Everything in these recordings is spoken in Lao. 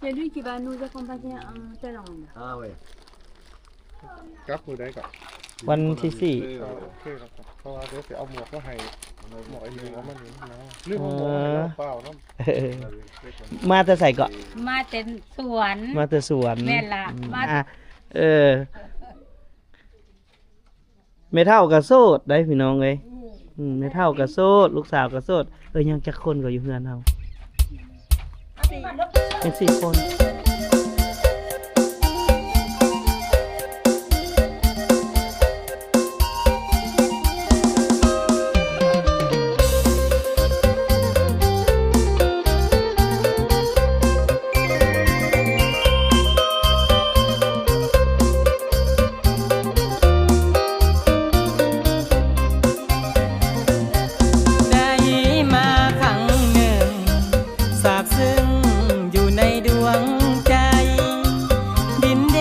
C'est lui qui va nous accompagner en Thaïlande. ອ່າ ເວີຍ ກັບມື້ໃດກໍ ວັນທີສີ່ ເອີ ໂອເຄ ເພາະວ່າດຽວຊິເອົາໝວກມາໃຫ້ ໝວກໄອ້ໜຶ່ງເອົາມານີ້ນະ ລືມເອົາໝວກມາໃຫ້ລາວເປົ່ານຳ. ເອີ ມາແຕ່ໃສເກາະ? ມາແຕ່ສວນ ມາແຕ່ສວນ ແມ່ນລະ ອືມ ມາ ອ່ະ ເອີ ແມ່ເຖົ້າກໍໂສດໄດ໋ພີ່ນ້ອງເອີຍ ອືມ ແມ່ເຖົ້າກໍໂສດ ລູກສາວກໍໂສດ ເອີ ຍັງຈັກຄົນກໍຢູ່ເຮືອນເຮົາ ຍັງສີ່ຄົນ. ໄດ້ມາຄັ້ງໜຶ່ງ ຊາບຊຶ້ງຢູ່ໃນດວງໃຈ ດິນແດ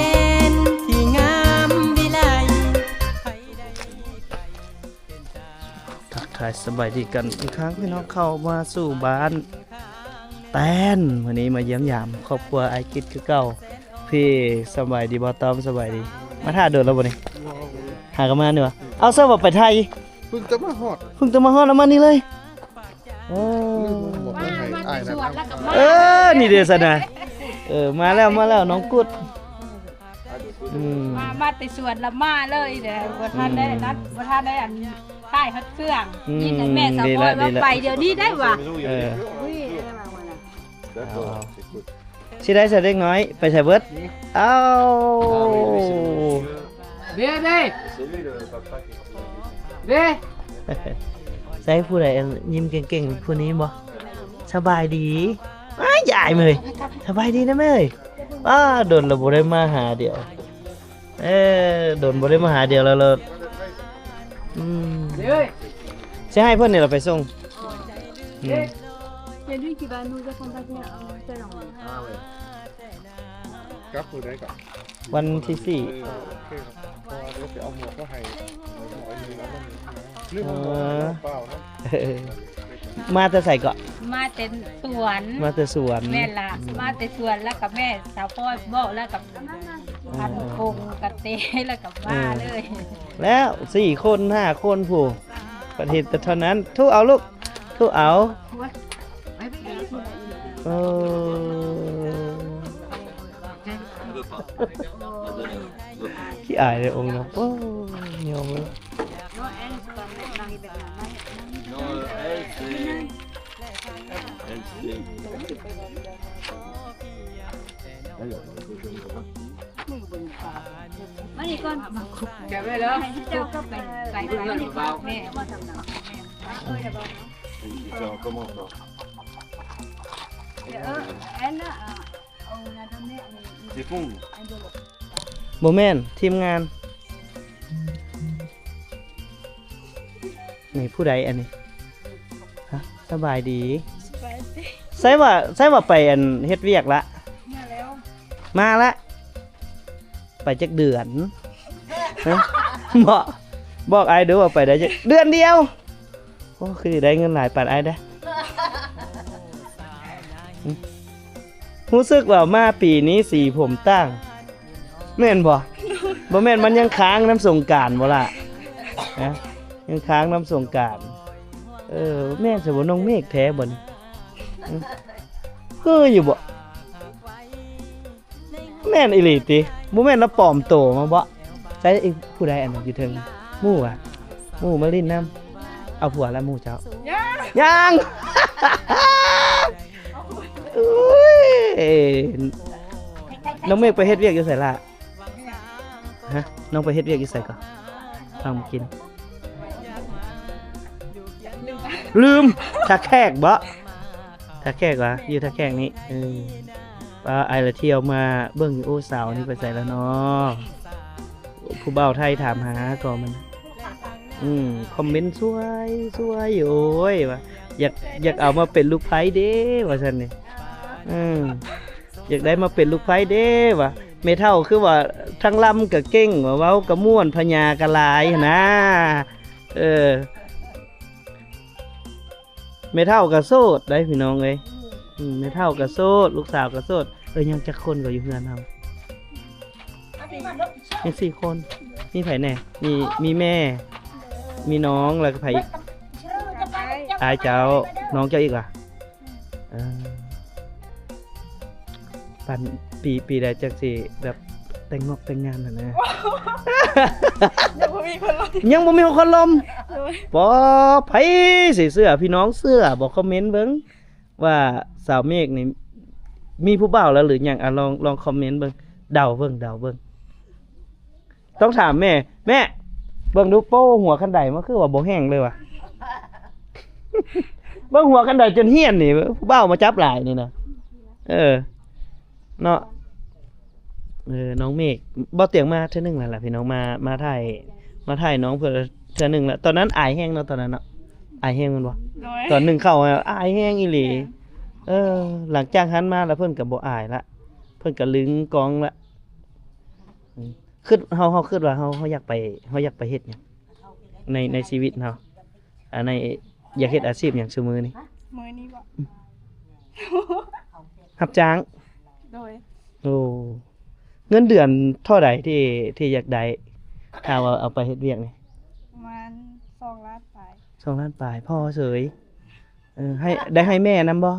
ນທີ່ງາມວິໄລ ໃຜໄດ້ໄປເປັນຕາ ທັກທາຍສະບາຍດີກັນອີກຄັ້ງ ພີ່ນ້ອງເຂົ້າມາສູ່ບ້ານແຕນ ມື້ນີ້ມາຢ້ຽມຢາມຄອບຄົວອ້າຍກິດຄືເກົ່າ. ພີ່ ສະບາຍດີບໍ່ຕ້ອມ? ສະບາຍດີ. ມາຖ້າດົນແລ້ວບໍ່ນີ້? ຫາກັນມານີ້ຫວາ? ເອົາ ເຊີວ່າໄປໄທ ເພິ່ງແຕ່ມາຮອດ ເພິ່ງແຕ່ມາຮອດແລ້ວມານີ້ເລີຍ. ເອີ ເອີ ນີ້ເດ້ຊັ້ນນະ ເອີ ມາແລ້ວ ມາແລ້ວ ນ້ອງກຸດ. ອືມ ມາ ມາແຕ່ສວນລະມາເລີຍເດ້ ບໍ່ທັນໄດ້ ອືມ ນັດ ບໍ່ທັນໄດ້ອັນ ຖ່າຍຮອດເຄື່ອງ ອືມ ຍິນແມ່ສາວພອຍວ່າ ໄປດຽວນີ້ໄດ້ຫວາ? ເອີ ອຸ້ຍ ຊິໄດ້ຊະເດັກນ້ອຍ ໄປໃສເບິດ? ເອົ້າ ເດ້ ເດ້ ເດ້ ໃສຜູ້ໃດຍິ້ມເກັ່ງໆ ຜູ້ນີ້ບໍ່? ສະບາຍດີ. ອ້າຍ ຢາຍເມີຍ ສະບາຍດີນະແມ່ເອີຍ. ອ້າ ດົນລະບໍ່ໄດ້ມາຫາດຽວ ເອີ ດົນບໍ່ໄດ້ມາຫາດຽວລະ ອືມ ຊິໃຫ້ເພິ່ນນີ້ລະໄປສົ່ງ ອືມ C'est lui qui va nous accompagner en Thaïlande. ອ່າ ເວີຍ ກັບມື້ໃດກໍ? ວັນທີສີ່ ເອີ ໂອເຄ ເພາະວ່າດຽວຊິເອົາໝວກມາໃຫ້ ໝວກໄອ້ໜຶ່ງເອົາມານີ້ນະ ລືມເອົາໝວກໃຫ້ລາວເປົ່ານຳ. ເອີ ມາແຕ່ໃສເກາະ? ມາແຕ່ສວນ ມາແຕ່ສວນ ແມ່ນລະ ອືມ ມາແຕ່ສວນ ແລ້ວກໍແມ່ສາວພອຍບອກ ແລ້ວກໍ ອືມ ພັນຄົງກະເຕ ແລ້ວກໍມາເລີຍ ແລ້ວສີ່ຄົນຫ້າຄົນພຸ້ນ ປະເທດເທົ່ານັ້ນ. ທຸເອົາລູກ ທຸເອົາ ໂອ້ ຂີ້ອາຍເດ້ອົງເນາະ ໂອ້ ຍອມເລີຍ. Non, elle, c'est pas mon mari, maintenant. Non, elle, c'est, elle, c'est. ມານີ້ກ່ອນ ແກະໄວ້ເດີ ໃຫ້ເຈົ້າກັບໄປ ໄປ ໄປ ແມ່ເອົາມາທຳນຳ ແມ່ Comment ça? ເອີ ແອນນະ ເອົາ Des fonds. ບໍ່ແມ່ນ ທີມງານ ນີ້ຜູ້ໃດອັນນີ້? ຮະ ສະບາຍດີ ສະບາຍດີ ໃສວ່າ ໃສວ່າໄປອັນເຮັດວຽກລະ? ມາແລ້ວ ມາລະ ໄປຈັກເດືອນ? ຮະ ບອກ ບອກອ້າຍດູວ່າໄປໄດ້ຈັກເດືອນດຽວ. ໂອ້ ຄືໄດ້ເງິນຫຼາຍປານອ້າຍເດ້. ຮູ້ສຶກວ່າມາປີນີ້ສີຜົມຕ່າງ ແມ່ນບໍ່? ບໍ່ແມ່ນມັນຍັງຄ້າງນຳສົງການບໍ່ລະ? ຮະ ຍັງຄ້າງນຳສົງການ. ເອີ ແມ່ນຊະບໍ່ ນ້ອງເມກແທ້ບໍ່ນີ້? ຄືຢູ່ບໍ່? ແມ່ນອີ່ຫຼີຕິ? ບໍ່ແມ່ນລະປອມໂຕມາບໍ? ໃສອີກຜູ້ໃດອັນນັ້ນຢູ່ເທິງ? ໝູ່ຫວາ? ໝູ່ມາຫຼິ້ນນຳ? ເອົາຜົວລະໝູ່ເຈົ້າ? ຍັງ ຍັງ ອຸ້ຍ ນ້ອງເມກໄປເຮັດວຽກຢູ່ໃສລະ? ຮະ ນ້ອງໄປເຮັດວຽກຢູ່ໃສກໍ? ຟັງບໍ່ກິນ ລືມ ທ່າແຂກບໍ? ທ່າແຂກຫວາ? ຢູ່ທ່າແຂກນີ້ ເອີ ປ້າ ອ້າຍລະທ່ຽວມາເບິ່ງຢູ່. ໂອ້ ສາວນີ້ໄປໃສລະເນາະ? ຜູ້ບ່າວໄທຖາມຫາກໍມັນ ອືມ ຄອມເມັນຊ່ວຍ ຊ່ວຍຢູ່ ໂອ້ຍ ວ່າ ຢາກ ຢາກເອົາມາເປັນລູກໃພ້ເດ້ ວ່າຊັ້ນນີ້ ອືມ ຢາກໄດ້ມາເປັນລູກໃພ້ເດ້ ວ່າ ແມ່ເຖົ້າຄືວ່າທັງລຳກະເກັ່ງ ວ່າເວົ້າກະມ່ວນ ພະຍາກະຫຼາຍຫັ້ນນາ ເອີ. ແມ່ເຖົ້າກໍໂສດໄດ໋ພີ່ນ້ອງເອີຍ ອືມ ແມ່ເຖົ້າກໍໂສດ ລູກສາວກໍໂສດ ເອີ ຍັງຈັກຄົນກໍຢູ່ເຮືອນເຮົາ? ຍັງສີ່ຄົນ. ມີໃຜແດ່? ມີ ມີແມ່ ມີນ້ອງ ແລ້ວກໍໃຜອີກ? ອ້າຍເຈົ້າ. ນ້ອງເຈົ້າອີກຫວາ? ເອີ ປານປີ ປີໃດຈັ່ງຊິແບບແຕ່ງງອກແຕ່ງງານຫັ້ນນະ? ຍັງບໍ່ມີຄົນລົມ. ຍັງບໍ່ມີຄົນລົມ. ໂດຍ. ບໍ່ ໃຜຊິເຊື່ອ ພີ່ນ້ອງເຊື່ອບໍ່? ຄອມເມັນເບິ່ງວ່າສາວເມກນີ້ມີຜູ້ບ່າວແລ້ວຫຼືຍັງ? ອາ ລອງ ລອງຄອມເມັນເບິ່ງ ເດົາເບິ່ງ ເດົາເບິ່ງ. ຕ້ອງຖາມແມ່ ແມ່ ເບິ່ງດູ ໂປ້ ຫົວຄັນໄດມັນຄືວ່າບໍ່ແຫ້ງເລີຍຫວາ? ເບິ່ງຫົວຄັນໄດຈົນຫ້ຽນນີ້ ຜູ້ບ່າວມາຈັບຫຼາຍນີ້ນະ. ເອີ ເນາະ. ເອີ ນ້ອງເມກ ບໍ່ຕຽງມາເທື່ອໜຶ່ງແລ້ວລະພີ່ນ້ອງ ມາ ມາຖ່າຍ ມາຖ່າຍນ້ອງເພິ່ນເທື່ອໜຶ່ງລະ. ຕອນນັ້ນອາຍແຮງເນາະ ຕອນນັ້ນເນາະ ອາຍແຮງແມ່ນບໍ່? ໂດຍ. ຕອນໜຶ່ງເຂົ້າອາຍແຮງອີ່ຫຼີ. ເອີ ຫຼັງຈາກຫັ້ນມາລະເພິ່ນກໍບໍ່ອາຍລະ ເພິ່ນກໍລຶງກ້ອງລະ. ອືມ ຄິດ ເຮົາ ເຮົາຄິດວ່າເຮົາ ເຮົາຢາກໄປ ເຮົາຢາກໄປເຮັດຫຍັງໃນ ໃນຊີວິດເຮົາ? ອັນໃນ ຢາກເຮັດອາຊີບຫຍັງຊຸມື້ນີ້? ມື້ນີ້ບໍ? ອືມ ຮັບຈ້າງ? ໂດຍ. ໂອ້ ເງິນເດືອນເທົ່າໃດທີ່ ທີ່ຢາກໄດ້ ຖ້າວ່າເອົາໄປເຮັດວຽກນີ້? ປະມານສອງລ້ານປາຍ. ສອງລ້ານປາຍ ພໍເສີຍ. ເອີ ໃຫ້ ໄດ້ໃຫ້ແມ່ນຳບໍ່?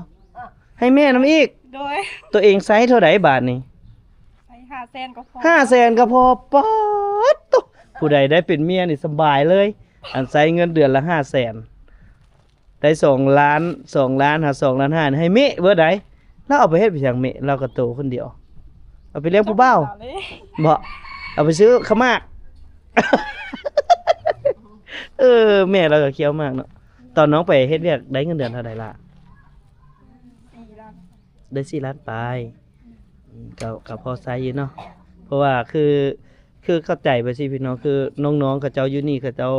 ໃຫ້ແມ່ນຳອີກ. ໂດຍ. ຕົວເອງໃຊ້ເທົ່າໃດບາດນີ້? ໃຊ້ຫ້າແສນກໍພໍ. ຫ້າແສນກໍພໍ. ປາດໂທ້ ຜູ້ໃດໄດ້ເປັນເມຍນີ້ສະບາຍເລີຍ ອັນໃຊ້ເງິນເດືອນລະຫ້າແສນ ໄດ້ສອງລ້ານ ສອງລ້ານຫາສອງລ້ານຫ້າ ໃຫ້ເມະເບີດໃດ. ລາວເອົາໄປເຮັດໄປຫຍັງເມະ? ລາວກໍໂຕຄົນດຽວ ເອົາໄປລ້ຽງຜູ້ບ່າວບໍ? ເອົາໄປຊື້ເຂົ້າໝາກ. ເອີ ແມ່ລາວກໍຂຽວໝາກເນາະ. ຕອນນ້ອງໄປເຮັດວຽກໄດ້ເງິນເດືອນເທົ່າໃດລະ? ສີ່ລ້ານ. ໄດ້ສີ່ລ້ານປາຍ. ອືມ ກໍ ກໍພໍໃຊ້ຢູ່ເນາະ ເພາະວ່າຄື ຄືເຂົ້າໃຈໄປຊີ້ພີ່ນ້ອງ ຄືນ້ອງໆເຂົາເຈົ້າຢູ່ນີ້ ເຂົາເຈົ້າ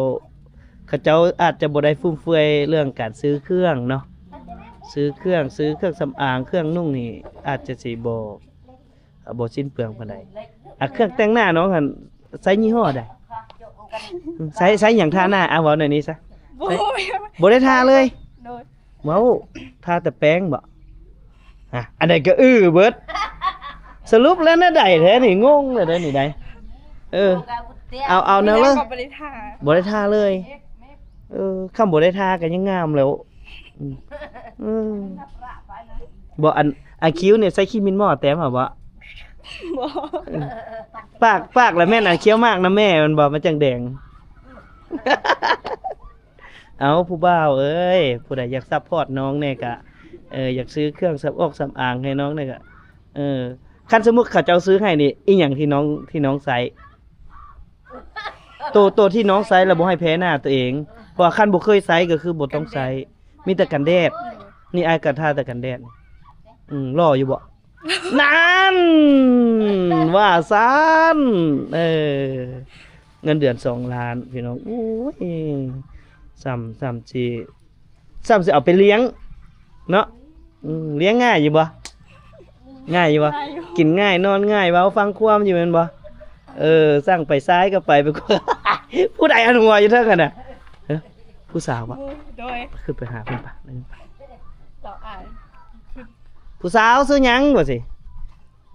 ເຂົາເຈົ້າອາດຈະບໍ່ໄດ້ຟຸມເຟືອຍເລື່ອງການຊື້ເຄື່ອງເນາະ ຊື້ເຄື່ອງ ຊື້ເຄື່ອງສຳອາງ ເຄື່ອງນຸ່ງນີ້ ອາດຈະຊິບໍ່ ບໍ່ສິ້ນເປືອງປານໃດ. ອາ ເຄື່ອງແຕ່ງໜ້ານ້ອງຫັ້ນໃຊ້ຍີ່ຫໍ້ໃດ? ອືມ ໃຊ້ ໃຊ້ຫຍັງທາໜ້າ? ອາ ເວົ້າໜ້ອຍນີ້ຊະ. ບໍ່ ບໍ່ໄດ້ທາເລີຍ. ໂດຍ. ເວົ້າ ທາແຕ່ແປ້ງບໍ? ຮະ ອັນໃດກໍອື້ເບິດ. ສະຫຼຸບແລ້ວແນວໃດແທ້ນີ້? ງົງແລ້ວເດ້ນີ້ໃດ. ເອີ ເອົາ ເອົາແນວເລີຍ ບໍ່ໄດ້ທາ ບໍ່ໄດ້ທາເລີຍ. ເອີ ຄຳບໍ່ໄດ້ທາກໍຍັງງາມແລ້ວ. ອືມ ເອີ ບໍ່ ອັນ ອັນຄິ້ວນີ້ໃຊ້ຂີ້ໝິ່ນໝໍ້ແຕ້ມເອົາບໍ? ບໍ່. ເອີ ປາກ ປາກລະແມ່ນອັນຂຽວໝາກນຳແມ່ແມ່ນບໍ່? ມັນຈັ່ງແດງ. ເອົາ ຜູ້ບ່າວເອີຍ ຜູ້ໃດຢາກຊັບພອດນ້ອງແດ່ກະ ເອີ ຢາກຊື້ເຄື່ອງສຳອອກສຳອາງໃຫ້ນ້ອງແດ່ກະ ເອີ ຄັນສົມມຸດເຂົາເຈົ້າຊື້ໃຫ້ນີ້ ອີຫຍັງທີ່ນ້ອງ ທີ່ນ້ອງໃຊ້? ໂຕ ໂຕທີ່ນ້ອງໃຊ້ລະບໍ່ໃຫ້ແພ້ໜ້າຕົວເອງ ເພາະວ່າຄັນບໍ່ເຄີຍໃຊ້ກໍຄືບໍ່ຕ້ອງໃຊ້ ມີແຕ່ກັນແດດ. ນີ້ອ້າຍກໍທາແຕ່ກັນແດດ. ອືມ ຫຼໍ່ຢູ່ບໍ? ນັ້ນ ວ່າຊັ້ນ ເອີ ເງິນເດືອນສອງລ້ານພີ່ນ້ອງ. ໂອ້ຍ ສ່ຳ ສ່ຳຊິ ສ່ຳຊິເອົາໄປລ້ຽງເນາະ. ອືມ ລ້ຽງງ່າຍຢູ່ບໍ່? ງ່າຍຢູ່ບໍ່? ກິນງ່າຍ ນອນງ່າຍ ເວົ້າຟັງຄວາມຢູ່ແມ່ນບໍ່? ເອີ ສັ່ງໄປຊ້າຍກໍໄປ ໄປຂວາ ຜູ້ໃດອັນຫົວຢູ່ເທິງຫັ້ນນະ? ເອີ ຜູ້ສາວບໍ່? ໂດຍ. ຂຶ້ນໄປຫາເພິ່ນປະ ລາວອາຍ. ຜູ້ສາວຊື່ຫຍັງ? ວ່າຊິ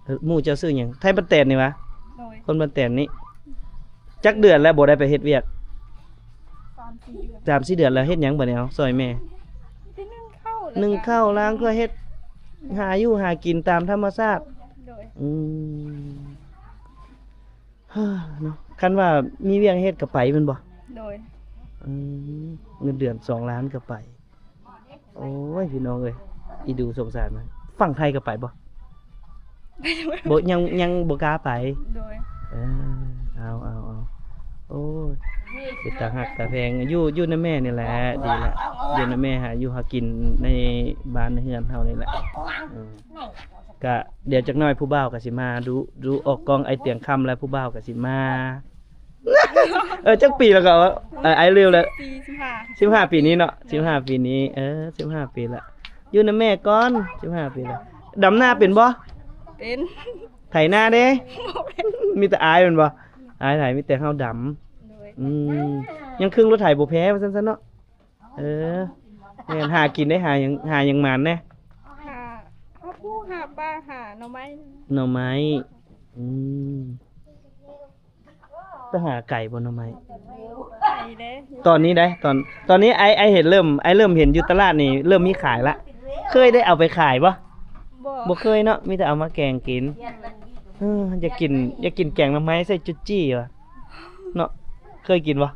ເອີ ໝູ່ເຈົ້າຊື່ຫຍັງ? ໄທບ້ານແຕນນີ້ຫວາ? ໂດຍ. ຄົນບ້ານແຕນນີ້. ຈັກເດືອນແລ້ວບໍ່ໄດ້ໄປເຮັດວຽກ? ສາມສີ່ເດືອນ. ສາມສີ່ເດືອນແລ້ວ ເຮັດຫຍັງບາດນີ້? ເອົາ ຊ່ອຍແມ່. ໜຶ້ງເຂົ້າ ໜຶ້ງເຂົ້າ ລ້າງຖ້ວຍ ເຮັດ ຫາຢູ່ຫາກິນຕາມທຳມະຊາດ. ໂດຍ. ອືມ ເນາະ ຄັນວ່າມີວຽກເຮັດກໍໄປແມ່ນບໍ່? ໂດຍ. ອືມ ເງິນເດືອນສອງລ້ານກໍໄປ. ໂອ້ຍ ພີ່ນ້ອງເອີຍ ອີດູສົງສານມັນ. ຝັ່ງໄທກໍໄປບໍ່? ບໍ່ ຍັງ ຍັງບໍ່ກ້າໄປ. ໂດຍ. ເອີ ເອົາ ເອົາ ເອົາ ໂອ້ຍ ເປັນຕາຮັກຕາແພງ. ຢູ່ ຢູ່ນຳແມ່ນີ້ແຫຼະ ດີລະ ຢູ່ນຳແມ່ ຫາຢູ່ຫາກິນໃນບ້ານໃນເຮືອນເຮົານີ້ແຫຼະ. ເອີ ກະດຽວຈັກໜ້ອຍຜູ້ບ່າວກໍຊິມາ ດູ ດູອອກກ້ອງອ້າຍຕຽງຄຳແລ້ວ ຜູ້ບ່າວກໍຊິມາ. ເອີ ຈັກປີແລ້ວກໍ ເອີ ອ້າຍລືມແລ້ວ. ສິບຫ້າ ສິບຫ້າປີນີ້ເນາະ ສິບຫ້າປີນີ້. ເອີ ສິບຫ້າປີລະ ຢູ່ນຳແມ່ກ່ອນ ສິບຫ້າປີລະ. ດຳນາເປັນບໍ່? ເປັນ. ໄຖນາເດ້? ບໍ່ເປັນ. ມີແຕ່ອ້າຍແມ່ນບໍ່? ອ້າຍໄຖ ມີແຕ່ເຮົາດຳ. ໂດຍ. ອືມ ຍັງເຄິ່ງລົດໄຖບໍ່ແພ້ວ່າຊັ້ນຊະເນາະ. ເອີ ແມ່ນ ຫາກິນໄດ້ ຫາຫຍັງ ຫາຫຍັງໝານແດ່? ຫາ ຫາປູ ຫ ຫາປ່າຫາໜໍ່ໄມ້. ໜໍ່ໄມ້ ອືມ ໄປຫາໄກບໍ່ໜໍ່ໄມ້? ໄກເດ້. ຕອນນີ້ໄດ໋ ຕອນ ຕອນນີ້ອ້າຍ ອ້າຍເຫັນເລີ່ມ ອ້າຍເລີ່ມເຫັນຢູ່ຕະຫຼາດນີ້ ເລີ່ມມີຂາຍລະ. ເຄີຍໄດ້ເອົາໄປຂາຍບໍ່? ບໍ່ ບໍ່ເຄີຍເນາະ ມີແຕ່ເອົາມາແກງກິນ. ເອີ ຢາກກິນ ຢາກກິນແກງໜໍ່ໄມ້ໃສ່ຈຸດຈີ່ວ່າເນາະ. ເຄີຍກິນບໍ່?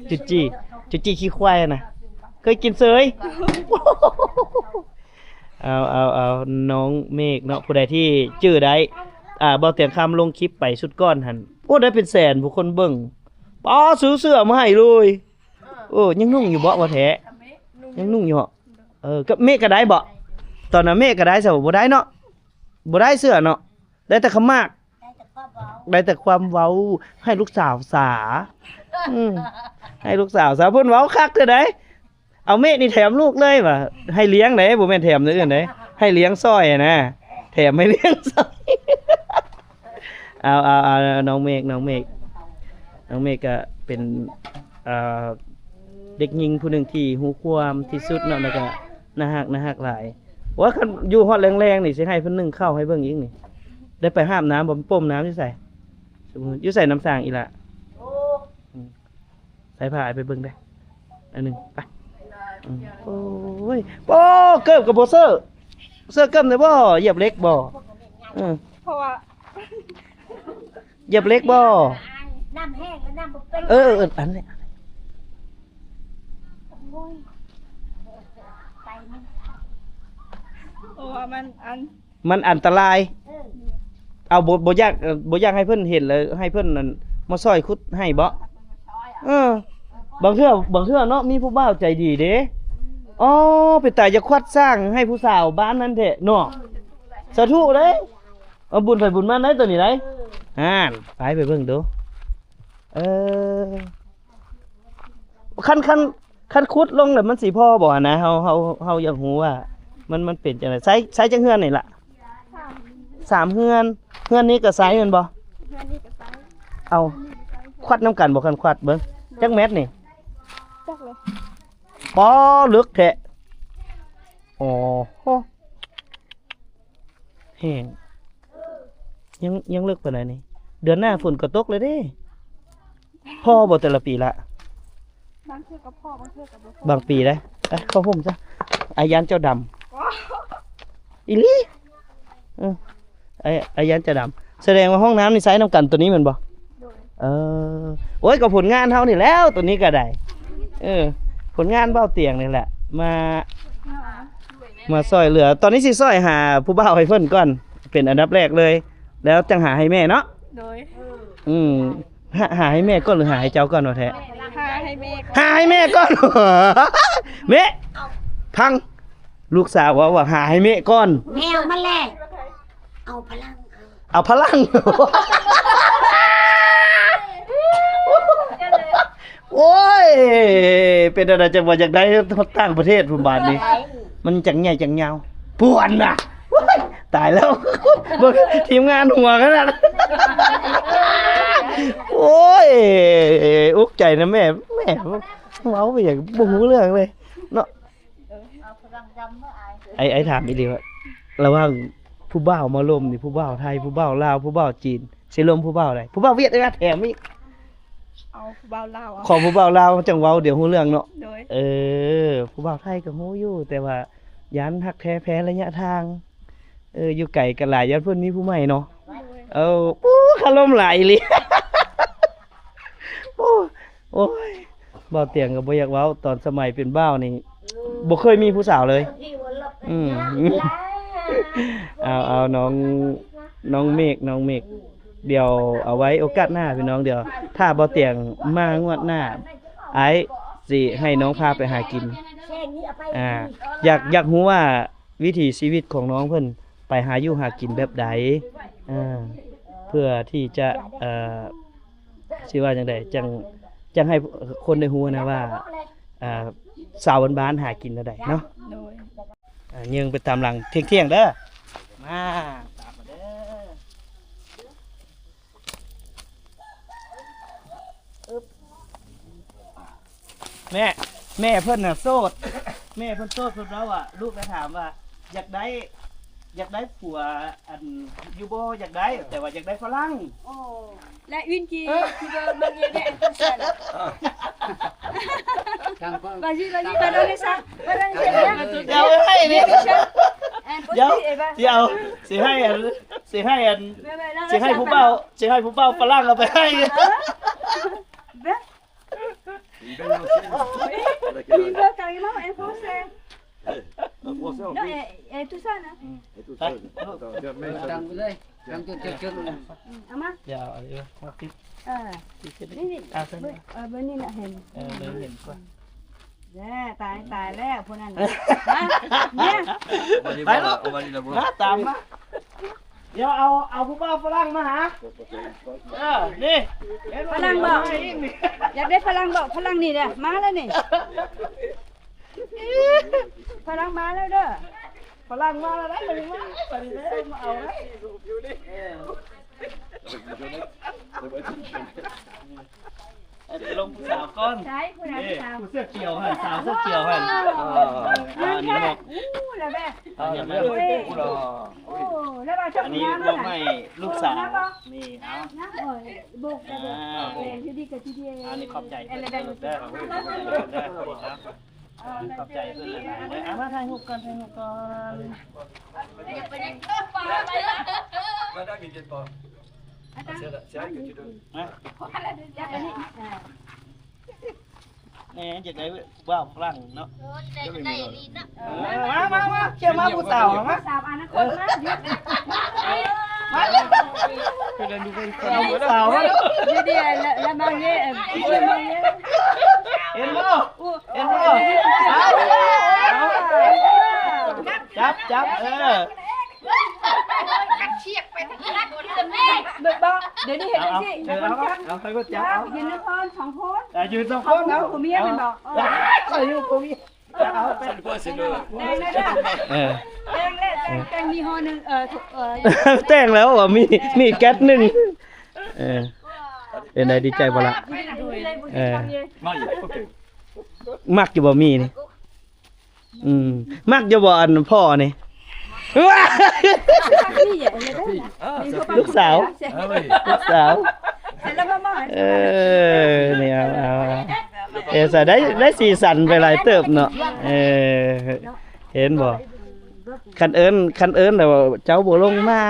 ຈຸດຈີ່ ຈຸດຈີ່ຂີ້ຄວາຍນະ ເຄີຍກິນເສີຍ. ເອົາ ເອົາ ເອົາ ນ້ອງເມກເນາະ ຜູ້ໃດທີ່ຈື່ໄດ້ ອ່າ ບ່າວຕຽງຄຳລົງຄລິບໄປຊຸດກ່ອນຫັ້ນ ໂອ້ ໄດ້ເປັນແສນຜູ້ຄົນເບິ່ງ. ປ້າ ຊື້ເສື້ອມາໃຫ້ເລີຍ. ເອີ ຍັງນຸ່ງຢູ່ບໍ່? ບໍ່ແທ້ ຍັງນຸ່ງຢູ່ເບາະ. ເອີ ກັບເມກກໍໄດ້ເບາະ. ຕອນນັ້ນເມກກໍໄດ້ ຊະບໍ່ໄດ້ເນາະ ບໍ່ໄດ້ເສື້ອເນາະ ໄດ້ແຕ່ຂາວໝາກ ໄດ້ແຕ່ຄວາມເວົ້າ ໃຫ້ລູກສາວສາ. ອືມ ໃຫ້ລູກສາວສາ ເພິ່ນເວົ້າຄັກແທ້ໃດ. ເອົາເມກນີ້ແຖມລູກເລີຍວ່າ ໃຫ້ລ້ຽງໃດ໋ ບໍ່ແມ່ນແຖມແນວອື່ນໃດ໋ ໃຫ້ລ້ຽງຊ່ອຍຫັ້ນນະ ແຖມໃຫ້ລ້ຽງຊ່ອຍ. ເອົາ ເອົາ ເອົາ ນ້ອງເມກ ນ້ອງເມກ ນ້ອງເມກກໍເປັນ ເອີ ເດັກຍິງຜູ້ໜຶ່ງທີ່ຮູ້ຄວາມທີ່ສຸດເນາະ ແລ້ວກໍໜ້າຮັກ ໜ້າຮັກຫຼາຍ. ໂອ້ຍ ຄັນຢູ່ຮອດແລງໆນີ້ ຊິໃຫ້ເພິ່ນໜຶ້ງເຂົ້າໃຫ້ເບິ່ງອີກນີ້. ໄດ້ໄປຫາບນ້ຳບໍ່? ປ້ມນ້ຳຢູ່ໃສ? ຢູ່ໃສ ນ້ຳສ້າງອີ່ຫຼ້າ? ອືມ ໃສ່ຜ້າອ້າຍໄປເບິ່ງໄດ້ອັນໜຶ່ງ ໄປ. ອືມ ໂອ້ຍ ໂອ້ ເກີບກໍບໍ່ເຊີ ເຊີເກີບໄດ້ບໍ່? ຢຽບເຫຼັກບໍ່? ເອີ ເພາະວ່າ ຢຽບເຫຼັກບໍ່? ນ້ຳແຫ້ງແລ້ວນ້ຳບໍ່ເປັນ. ເອີ ເອີ ອັນນີ້ ໂອ້ຍ ໄປມັນ ເພາະວ່າມັນອັນ ມັນອັນຕະລາຍ. ເອີ ເອົາ ບໍ່ ບໍ່ຢາກ ເອີ ບໍ່ຢາກໃຫ້ເພິ່ນເຫັນ ແລ້ວໃຫ້ເພິ່ນນັ້ນມາຊ່ອຍຂຸດໃຫ້ບໍ? ເອີ ບາງເທື່ອ ບາງເທື່ອເນາະ ມີຜູ້ບ່າວໃຈດີເດ້. ອໍ ເປັນຕາຢາກຄວັດສ້າງໃຫ້ຜູ້ສາວບ້ານນັ້ນແທ້ເນາະ. ສາທຸເດ້. ເອົາ ບຸນໃຜບຸນມັນໄດ໋ ໂຕນີ້ໄດ໋. ເອີ ຫັ້ນ ໄປ ໄປເບິ່ງດູ. ເອີ ຄັນ ຄັນ ຄັນຂຸດລົງແລ້ວມັນຊິພໍບໍ່ຫັ້ນນະ? ເຮົາ ເຮົາ ເຮົາຢາກຮູ້ວ່າມັນ ມັນເປັນຈັ່ງໃດ. ໃຊ້ ໃຊ້ຈັກເຮືອນນີ້ລະ? ສາມ ສາມເຮືອນ. ເຮືອນນີ້ກໍໃຊ້ແມ່ນບໍ່? ເຮືອນນີ້ກໍໃຊ້. ເອົາ ຄວັດນຳກັນບໍ່? ຄັນຄວັດເບິ່ງ ຈັກແມັດນີ້? ຈັກເລີຍ. ປໍ ເລິກແທ້. ອໍ ໂຫ ແຫ້ງ ຍັງ ຍັງເລິກປານໃດນີ້? ເດືອນໜ້າຝົນກໍຕົກແລ້ວເດ້. ພໍບໍ່ແຕ່ລະປີລະ? ບາງເທື່ອກໍພໍ ບາງເທື່ອກໍບໍ່ພໍ. ບາງປີໄດ໋. ໄປເຂົ້າຮົ່ມຊະ ອ້າຍຢ້ານເຈົ້າດຳ. ອໍ ອີ່ຫຼີ. ເອີ ອ້າຍ ອ້າຍຢ້ານຈະດຳ. ສະແດງວ່າຫ້ອງນ້ຳນີ້ໃຊ້ນຳກັນໂຕນີ້ແມ່ນບໍ່? ໂດຍ. ເອີ ໂອ້ຍ ກໍຜົນງານເຮົານີ້ແຫຼ້ວ ໂຕນີ້ກໍໄດ້. ເອີ ຜົນງານເບົາຕຽງນີ້ແຫຼະ ມາ ມາຊ່ອຍເຫຼືອ. ຕອນນີ້ຊິຊ່ອຍຫາຜູ້ບ່າວໃຫ້ເພິ່ນກ່ອນ ເປັນອັນດັບແລກເລີຍ ແລ້ວຈັ່ງຫາໃຫ້ແມ່ເນາະ. ໂດຍ. ອືມ ຫາ ຫາໃຫ້ແມ່ກ່ອນ ຫຼື ຫາໃຫ້ເຈົ້າກ່ອນວ່າແທ້? ຫາໃຫ້ແມ່ກ່ອນ. ຫາໃຫ້ແມ່ກ່ອນ. ແມ່ ຟັງ ລູກສາວເວົ້າວ່າຫາໃຫ້ແມ່ກ່ອນ. ແນວມັນແຫຼະ ເອົາພະລັງ ເອົາພະລັງ. ໂອ້ຍ ເປັນອັນໃດຈັ່ງວ່າຢາກໄດ້ຮອດຕ່າງປະເທດພຸ້ນບາດນີ້. ມັນຈັ່ງໃຫຍ່ຈັ່ງຍາວ ປວນນະ. ໂອ້ຍ ຕາຍແລ້ວ ເບິ່ງທີມງານຫົວຂະໜາດ. ໂອ້ຍ ອຸກໃຈນະແມ່ ແມ່ ເວົ້າໄປຫຍັງບໍ່ຮູ້ເລື່ອງເລີຍເນາະ. ເອີ ເອົາພະລັງດຳເມືອອ້າຍ. ໄອ້ ໄອ້ຖາມອີ່ຫຼີວ່າ ລະຫວ່າງຜູ້ບ່າວມາລົມນີ້ ຜູ້ບ່າວໄທ ຜູ້ບ່າວລາວ ຜູ້ບ່າວຈີນ ຊິລົມຜູ້ບ່າວໃດ? ຜູ້ບ່າວຫວຽດນີ້ນະ ແຖມອີກ. ເອົາຜູ້ບ່າວລາວ. ຂໍຜູ້ບ່າວລາວຈັ່ງເວົ້າ ດຽວຮູ້ເລື່ອງເນາະ. ໂດຍ. ເອີ ຜູ້ບ່າວໄທກໍຮູ້ຢູ່ ແຕ່ວ່າຢ້ານຮັກແທ້ແພ້ໄລຍະທາງ. ເອີ ຢູ່ໄກກັນຫຼາຍ ຢ້ານເພິ່ນມີຜູ້ໃໝ່ເນາະ. ໂດຍ. ເອີ ປູ້ ຄາລົມຫຼາຍອີ່ຫຼີ. ໂອ້ ໂອ້ຍ ບ່າວຕຽງກໍບໍ່ຢາກເວົ້າ ຕອນສະໄໝເປັນບ່າວນີ້ ບໍ່ເຄີຍມີຜູ້ສາວເລີຍ. ອືມ ເອົາ ເອົາ ນ້ອງ ນ້ອງເມກ ນ້ອງເມກ ດຽວເອົາໄວ້ໂອກາດໜ້າພີ່ນ້ອງ ດຽວຖ້າບ່າວຕຽງມາງວດໜ້າ ອ້າຍຊິໃຫ້ນ້ອງພາໄປຫາກິນ. ອ່າ ຢາກ ຢາກຮູ້ວ່າວິຖີຊີວິດຂອງນ້ອງເພິ່ນໄປຫາຢູ່ຫາກິນແບບໃດ ເພື່ອທີ່ຈະ ເອີ ຊິວ່າຈັ່ງໃດ ຈັ່ງ ຈັ່ງໃຫ້ຄົນໄດ້ຮູ້ນະວ່າ ອ່າ ຊາວບ້ານໆຫາກິນແນວໃດເນາະ. ໂດຍ. ອ່າ ຍິງໄປຕາມຫຼັງທ່ຽງໆເດີ. ມາ ຕາມມາເດີ. ແມ່ ແມ່ເພິ່ນນະໂສດ ແມ່ເພິ່ນໂສດ ເພິ່ນເວົ້າວ່າ ລູກໄດ້ຖາມວ່າ ຢາກໄດ້ ຢາກໄດ້ຜົວ ອັນ ຢູ່ບໍ່ຢາກໄດ້ ແຕ່ວ່າຢາກໄດ້ຝຣັ່ງ. ອໍ Là une qui, qui veut marier avec un Français là. Vas-y, vas-y, va donner ça. Va donner ça. ດຽວໃຫ້ນີ້ Impossible, eh ben. ດຽວ ຊິເອົາ ຊິໃຫ້ອັນ ຊິໃຫ້ອັນ Ouais, ouais, là, ຊິໃຫ້ຜູ້ບ່າວ là, ça va. ຊິໃຫ້ຜູ້ບ່າວຝຣັ່ງເອົາໄປໃຫ້. Hein ? Ben. C'est une belle ancienne. Oui, il veut carrément un Français. Un Français en plus. Non, elle, elle est tout seule, hein. Elle est tout seule. Attends, tiens, mets ça. ຕັ້ງໄປເລີຍ ຕັ້ງຈຸດໆ ອືມ ເອົາມາ ຢ່າເອົາມາຕິດ ເອີ ຕິດ ຕິດ ນີ້ ນີ້ ອ່າ ເບິ່ງ ເອີ ເບິ່ງນີ້ນະ ເຫັນ ເອີ ເບິ່ງເຫັນກວ່າ ແນ່ ຕາຍ ຕາຍແລ້ວຜູ້ນັ້ນນະ ມາ ເມຍ ໄປເນາະ ມາ ຕາມມາ ດຽວເອົາ ເອົາຜູ້ບ່າວຝຣັ່ງມາຫາ ເອີ ນີ້ ຝຣັ່ງບໍ ຢາກໄດ້ຝຣັ່ງບໍ ຝຣັ່ງນີ້ເດີ ມາແລ້ວນີ້ ຝຣັ່ງມາແລ້ວເດີ ຝຣັ່ງມາແລ້ວເດີ ມາ ມາເອົາເດີ ເອີ ລົງຜູ້ສາວກ່ອນ ໃສຜູ້ໃດ ນີ້ ຜູ້ສາວ ຜູ້ເສື້ອຂຽວຫັ້ນ ສາວເສື້ອຂຽວຫັ້ນ ອໍ ອັນນີ້ມອບ ໂອ້ ລະແບບ ອັນນີ້ມອບ ໂອ້ ລະວ່າ ອັນນີ້ມອບໃຫ້ລູກສາວ ນີ້ ເອົາ ອັນນີ້ຂອບໃຈເພິ່ນເດີ ຂອບໃຈເພິ່ນຫຼາຍໆ ເດີ ເອີ ຂອບໃຈເພິ່ນຫຼາຍໆ ເດີ ເອົາມາຖ່າຍຮູບກ່ອນ ຖ່າຍຮູບກ່ອນ Madame, il vient pas. C'est elle, c'est elle que tu donnes. ແນ່ ຢາກໄດ້ຜູ້ບ່າວຝຣັ່ງເນາະ ເອີ ຢາກໄດ້ລີນເນາະ ເອີ ມາ ມາ ມາ ເຂົ້າມາຜູ້ສາວ ມາ ສາວອະນາຄົດ ມາ ມາ ເອົາຜູ້ສາວມາ J'ai dit, elle, la mariée, elle, je veux marier. ເຫັນບໍ່ ເຫັນບໍ່ ຈັບ ຈັບ ເອີ ກັດຊຽກໄປທາງນັ້ນ ເບິ່ງບໍ່ ດຽວນີ້ເຫັນຈັ່ງຊີ້ ເອົາ ໃຫ້ຄົນຈັບ ເອົາ ເອົາ ໃຫ້ຄົນຈັບ ເອົາ ຢືນນະຄອນສອງຄົນ ອ່າ ຢືນສອງຄົນ ເອົາ ເອົາ ຜົວເມຍແມ່ນບໍ່ ເອົາ ໃສ່ຢູ່ຜົວເມຍ ເອົາ ແຕ່ງແລ້ວ ແຕ່ງແລ້ວ ແຕ່ງມີຫໍ່ໜຶ່ງ ເອີ ເອີ ແຕ່ງແລ້ວວ່າມີ ມີແກັດໜຶ່ງ ເອີ ເປັນໃດ ດີໃຈບໍ່ລະ ເອີ ມັກຢູ່ບໍ່ມີນີ້ ອືມ ມັກຢູ່ບໍ່ອັນພໍ່ນີ້ ລູກສາວ ລູກສາວ ເອີ ນີ້ເອົາ ເອົາ ເອີ ສະໄດ້ ໄດ້ສີສັນໄປຫຼາຍເຕີບເນາະ ເອີ ເຫັນບໍ່ ຄັນເອີ້ນ ຄັນເອີ້ນແລ້ວເຈົ້າບໍ່ລົງມາ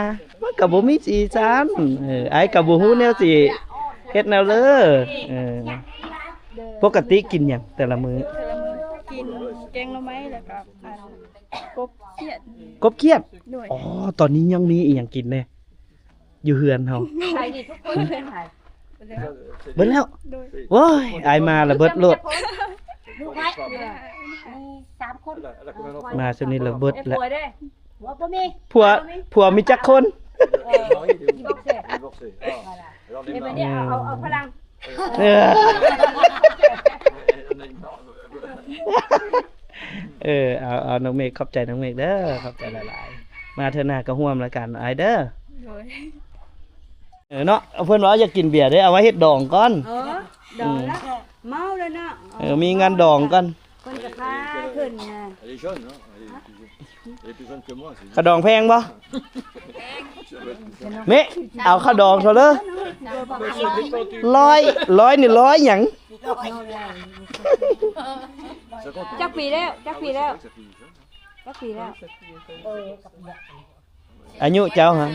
ມັນກໍບໍ່ມີສີສັນ ເອີ ອ້າຍກໍບໍ່ຮູ້ແນວຊິເຮັດແນວເລີ ເອີ ປົກກະຕິກິນຫຍັງແຕ່ລະມື້? ແຕ່ລະມື້ກິນແກງໜໍ່ໄມ້ ແລ້ວກໍ ອັນ ກົບຂຽດ ກົບຂຽດ ໂດຍ ອໍ ຕອນນີ້ຍັງມີອີ່ຫຍັງກິນແດ່ຢູ່ເຮືອນເຮົາ? ຂາຍດີທຸກຄົນເລີຍ ຂາຍ ເບິດແລ້ວ ໂດຍ ໂອ້ຍ ອ້າຍມາລະເບິດໂລດ ລູກໄວ້ ມີສາມຄົນ ມາຊ່ວງນີ້ລະເບິດແລ້ວ ຜົວເດ້ ຜົວບໍ່ມີ ຜົວ ຜົວມີຈັກຄົນ? ເອີ ນີ້ບັດນີ້ເອົາ ເອົາ ເອົາຝຣັ່ງ ເອີ ເອີ ເອົາ ເອົາ ນ້ອງເມກ ຂອບໃຈນ້ອງເມກເດີ ຂອບໃຈຫຼາຍໆ ມາເທື່ອໜ້າກໍຮ່ວມລະກັນອ້າຍເດີ ໂດຍ ເອີ ເນາະ ເພິ່ນວ່າຢາກກິນເບຍເດ້ ເອົາໄວ້ເຮັດດອງກ່ອນ ເອີ ດອງລະ ເມົາແລ້ວເນາະ ເອີ ມີງານດອງກ່ອນ ເພິ່ນກໍພາຂຶ້ນນະ Elle est jeune, hein ? Elle est plus jeune. Elle est plus jeune que moi, c'est ຂະດອງແພງບໍ່? ເມ ເອົາຂະດອງເທົ່າເດີ ຮ້ອຍ ຮ້ອຍນີ້ຮ້ອຍຫຍັງ? ຈັກປີແລ້ວ? ຈັກປີແລ້ວ? ຈັກປີແລ້ວ? ອາຍຸເຈົ້າຫະ?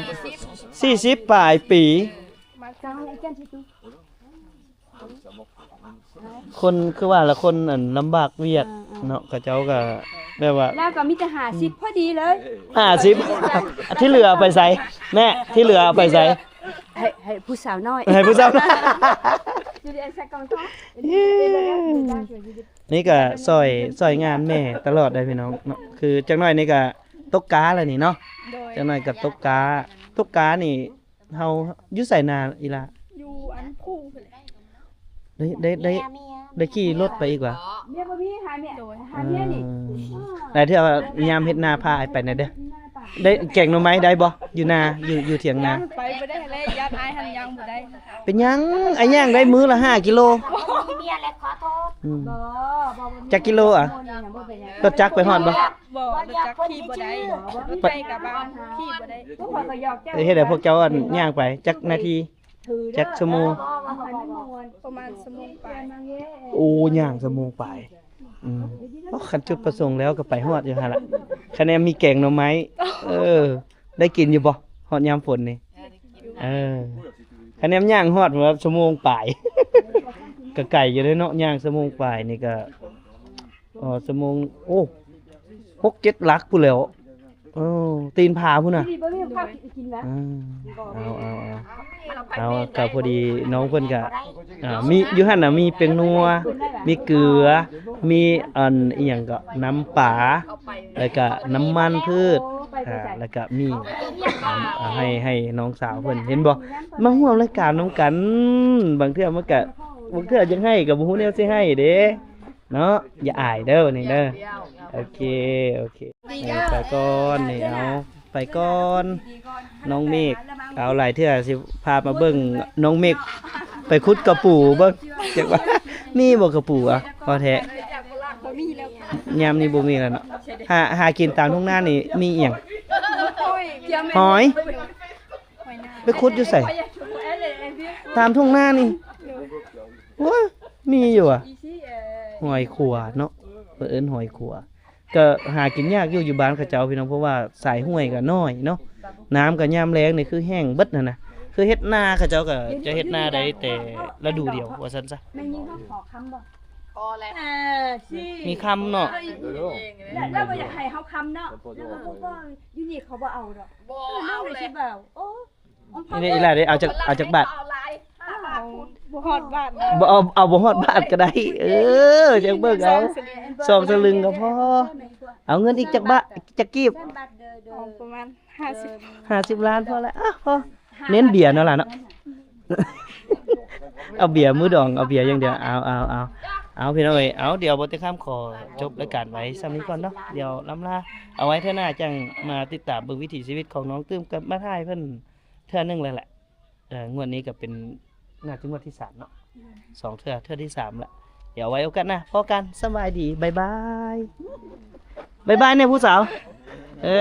ສີ່ສິບປາຍປີ. ຄົນຄືວ່າລະຄົນ ອັນ ລຳບາກວຽກເນາະ ເຂົາເຈົ້າກໍແບບວ່າ ລາວກໍມີແຕ່ຫ້າສິບພໍດີເລີຍ ຫ້າສິບ ທີ່ເຫຼືອເອົາໄປໃສແມ່? ທີ່ເຫຼືອເອົາໄປໃສ? ໃຫ້ ໃຫ້ຜູ້ສາວນ້ອຍ ໃຫ້ຜູ້ສາວນ້ອຍ J'ai dit, elle, cinquante ans. ນີ້ກໍຊ່ອຍ ຊ່ອຍງານແມ່ຕະຫຼອດເດ້ພີ່ນ້ອງເນາະ ຄືຈັກໜ້ອຍນີ້ກໍຕົກກາແລ້ວນີ້ເນາະ ໂດຍ ຈັກໜ້ອຍກໍຕົກກາ ຕົກການີ້ ເຮົາຢູ່ໃສນາອີ່ຫຼ້າ? ຢູ່ອັນພູພຸ້ນແຫຼະ ໄດ້ ໄດ້ ໄດ້ ໄດ້ຂີ່ລົດໄປອີກຫວາ? ເມຍບໍ່ມີ ຫາເມຍ ໂດຍ ຫາເມຍນີ້ ເອີ ຫຼາຍເທື່ອຍາມເຮັດນາພາອ້າຍໄປແດ່ເດີ ໜ້າຕາ ໄດ້ແກງໜໍ່ໄມ້ໄດ້ບໍ່? ຢູ່ນາ ຢູ່ ຢູ່ຖຽງນາ ໄປບໍ່ໄດ້ແລ້ວ ຢ້ານອ້າຍຫັ້ນຍ່າງບໍ່ໄດ້. ເປັນຫຍັງ? ອ້າຍຍ່າງໄດ້ມື້ລະຫ້າກິໂລ. ມີເມຍແລ້ວຂໍໂທດ. ອືມ ບໍ່ ບໍ່ ບໍ່ ຈັກກິໂລອະ? ລົດຈັກໄປຮອດບໍ່? ບໍ່ ລົດຈັກຂີ່ບໍ່ໄດ້ ລົດໄຖກະບານຂີ່ບໍ່ໄດ້. ເອີ ເຮັດໃຫ້ພວກເຈົ້າ ອັນ ຍ່າງໄປຈັກນາທີ? ຈັກຊົ່ວໂມງ? ປະມານຊົ່ວໂມງປາຍ. ໂອ້ ຍ່າງຊົ່ວໂມງປາຍ. ອືມ ໂອ້ ຄັນຈຸດປະສົງແລ້ວກໍໄປຮອດຢູ່ຫັ້ນລະ ຄະແນນມີແກງໜໍ່ໄມ້. ເອີ ໄດ້ກິນຢູ່ບໍ່? ຮອດຍາມຝົນນີ້. ເອີ ຄະແນນຍ່າງຮອດວ່າຊົ່ວໂມງປາຍ ກໍໄກຢູ່ເດ້ເນາະ ຍ່າງຊົ່ວໂມງປາຍນີ້ກໍ ອໍ ຊົ່ວໂມງ ໂອ້ ຫົກເຈັດຫຼັກພຸ້ນແຫຼ້ວ. ເອີ ຕີນຜາພຸ້ນນະ. ອືມ ເອົາ ເອົາ ເອົາ ເອົາ ກໍພໍດີນ້ອງເພິ່ນກະ ອ່າ ມີຢູ່ຫັ້ນນະ ມີແປ້ງນົວ ມີເກືອ ມີອັນ ອີ່ຫຍັງເກາະ ນ້ຳປາ ແລ້ວກະນ້ຳມັນພືດ ອ່າ ແລ້ວກະມີ ອ່າ ໃຫ້ ໃຫ້ນ້ອງສາວເພິ່ນ ເຫັນບໍ່ ມາຮ່ວມລາຍການນຳກັນ. ບາງເທື່ອມັນກະ ບາງເທື່ອຢາກໃຫ້ກໍບໍ່ຮູ້ແນວຊິໃຫ້ເດ້ເນາະ. ຢ່າອາຍເດີນີ້ເດີ. ໂອເຄ ໂອເຄ. ເອີ ໄປກ່ອນນີ້ ເອົາ ໄປກ່ອນ ນ້ອງເມກ. ເອົາ ຫຼາຍເທື່ອຊິພາມາເບິ່ງນ້ອງເມກໄປຂຸດກະປູເບິ່ງ ຈັກວ່າມີບໍ່ກະປູອະ. ພໍແທ້ ບໍ່ມີແລ້ວ ຍາມນີ້ບໍ່ມີແລ້ວເນາະ. ຫາ ຫາກິນຕາມທົ່ງນານີ້ມີອີ່ຫຍັງ? ຫອຍ ຫອຍ ໄປຂຸດຢູ່ໃສ? ຕາມທົ່ງນານີ້ ໂອ້ຍ ມີຢູ່ອະ ຫອຍຂົວເນາະ ເພິ່ນເອີ້ນຫອຍຂົວ. ກໍຫາກິນຍາກຢູ່ ຢູ່ບ້ານເຂົາເຈົ້າ ພີ່ນ້ອງ ເພາະວ່າສາຍຫ້ວຍກໍນ້ອຍເນາະ ນ້ຳກໍຍາມແລ້ງນີ້ຄືແຫ້ງເບິດຫັ້ນນະ. ຄືເຮັດນາເຂົາເຈົ້າກໍຈະເຮັດນາໄດ້ແຕ່ລະດູດຽວວ່າຊັ້ນຊະ. ແມ່ຍິງເຮົາຂໍຄຳບໍ່? ພໍແລ້ວ ມີຄຳເນາະ. ແລ້ວ ແລ້ວບໍ່ຢາກໃຫ້ເຮົາຄຳເນາະ ແລ້ວກໍບໍ່ ຢູ່ນີ້ເຂົາບໍ່ເອົາດອກ. ບໍ່ເອົາແລ້ວ ໂອ້ ນີ້ອີ່ຫຼ້າເດ້ ເອົາຈັກ ເອົາຈັກບາດ? ບໍ່ຮອດບາດ ບໍ່ເອົາ ເອົາບໍ່ຮອດບາດກໍໄດ້. ເອີ ຈັ່ງເບິ່ງເອົາ ສອງສະລຶງກໍພໍ. ເອົາເງິນອີກຈັກບາດ ຈັກກີບ? ປະມານຫ້າສິບ ຫ້າສິບລ້ານພໍແລ້ວ. ອາ ພໍ ເນັ້ນເບຍເນາະຫຼານເນາະ ເອົາເບຍມື້ດອງ ເອົາເບຍຢ່າງດຽວ. ເອົາ ເອົາ ເອົາ ເອົາ ພີ່ນ້ອງເອີຍ ເອົາ ດຽວບໍ່ເຕັມຄຳຂໍຈົບລາຍການໄວ້ຊ່ຳນີ້ກ່ອນເນາະ. ດຽວລຳລາ ເອົາໄວ້ເທື່ອໜ້າຈັ່ງມາຕິດຕາມເບິ່ງວິຖີຊີວິດຂອງນ້ອງຕື່ມ ກັບມາຖ່າຍເພິ່ນເທື່ອໜຶ່ງແລ້ວແຫຼະ. ເອີ ງວດນີ້ກໍເປັນ ໜ້າຈະງວດທີສາມເນາະ ສອງເທື່ອ ເທື່ອທີສາມລະ. ດຽວໄວ້ໂອກາດໜ້າພໍ້ກັນ. ສະບາຍດີ ບາຍບາຍ ບາຍບາຍແນ່ຜູ້ສາວ. ເອີ